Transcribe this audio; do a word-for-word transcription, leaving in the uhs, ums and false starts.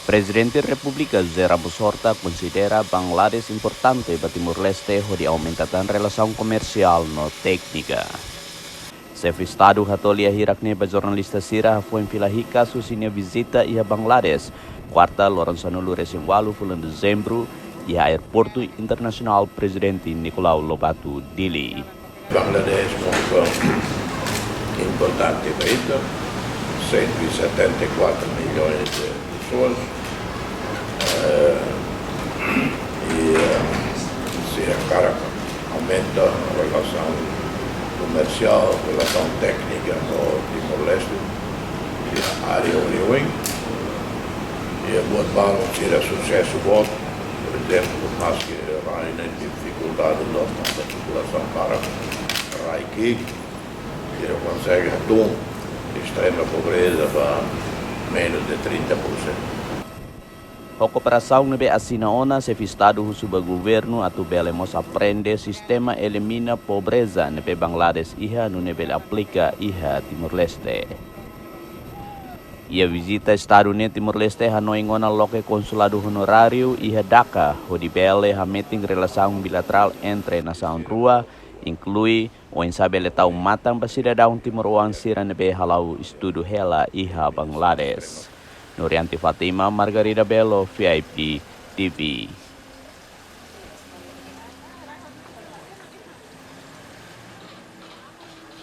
Prezidente Repúblika José Ramos Horta konsidera Bangladesh importante ba Timor-Leste hodi aumenta tan relasaun komersiál no téknika. Xefe Estadu hato'o lia hirak ne'e ba jornalista sira hafoin fila hikas husi nia vizita iha Bangladesh, kuarta loron sanulu-resin-ualu fulan Dezembru, iha Aeroportu Internasionál Prezidente Nicolau Lobato, Dili. Bangladesh é um importante país, cento e setenta e quatro milhões de pessoas. Eh, e, eh, se hakarak aumenta relasaun komersiál, relasaun téknika ho Timor-Leste, iha área oioin. E buat balun sira susesu boot, por ezemplu, maski rai iha difikuldade, loos, mas populasaun barak rai ki'ik, sira konsege hatún estrema pobreza ba menus de trinta por cento. Ho kooperasaun ne'ebé asina ona, Xefe Estadu husu ba governu atu bele mós aprende sistema elimina pobreza ne'ebé Bangladesh iha nune'e bele aplika iha Timor-Leste. Iha vizita Estadu ne'e, Timor-Leste hanoin ona loke konsuladu onoráriu iha Dhaka, hodi bele hametin relasaun bilaterál entre nasaun rua, inklui oinsá bele tau matan ba sidadaun timoroan sira ne'ebé hala'o estudu hela iha Bangladesh. Nurianti Fatima, Margarida Belo, V I P T V.